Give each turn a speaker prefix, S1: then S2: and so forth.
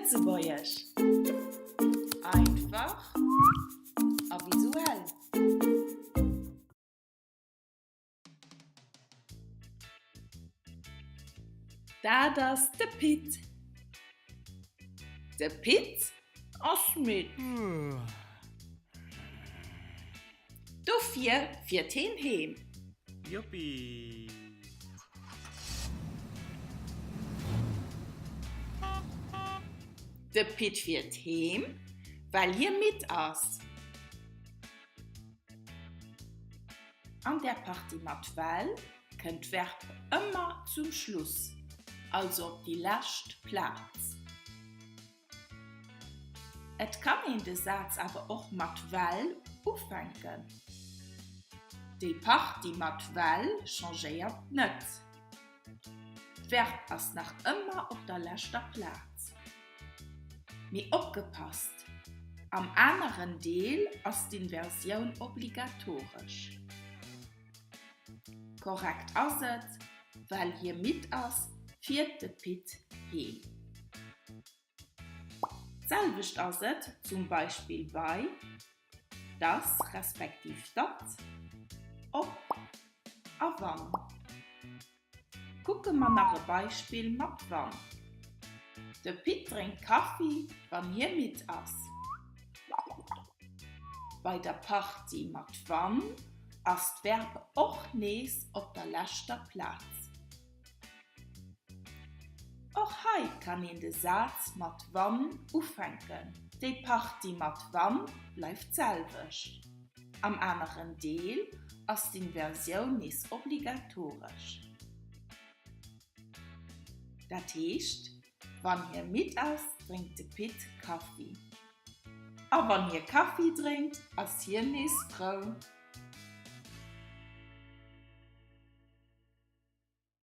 S1: Lëtzebuergesch, Einfach a visuell. Dat ass de Pit. De Pit ass midd. Dofir fiert heen heem.
S2: Juppi!
S1: De Pit fiert heem, well hie midd ass. An der Partie mat well kënnt d'Verb ëmmer zum Schluss, also op déi lescht Plaz. Et kann een de Saz awer och mat well ufänken. Déi Partie mat well changéiert net. D'Verb ass nach ëmmer op der leschter Plaz. Mee opgepasst, Am aneren Deel ass d'Inversioun obligatoresch. Korrekt ass et, Well hie midd ass, fiert de Pit heem. D'selwecht ass et zum Beispill bei dass respektiv datt, ob a wann. Kucke mer nach e Beispill mat wann. De Pit drénkt Kaffi, wann hie midd ass. Bei der Partie mat wann ass d'Verb och nees op der leschter Plaz. Och hei kann een de Saz mat wann ufänken. Déi Partie mat wann bleift d'selwecht. Am aneren Deel ass d'Inversioun nees obligatoresch. Dat heescht, wann hie midd ass, drénkt de Pit Kaffi. A wann hie Kaffi drénkt, ass hien nees frou.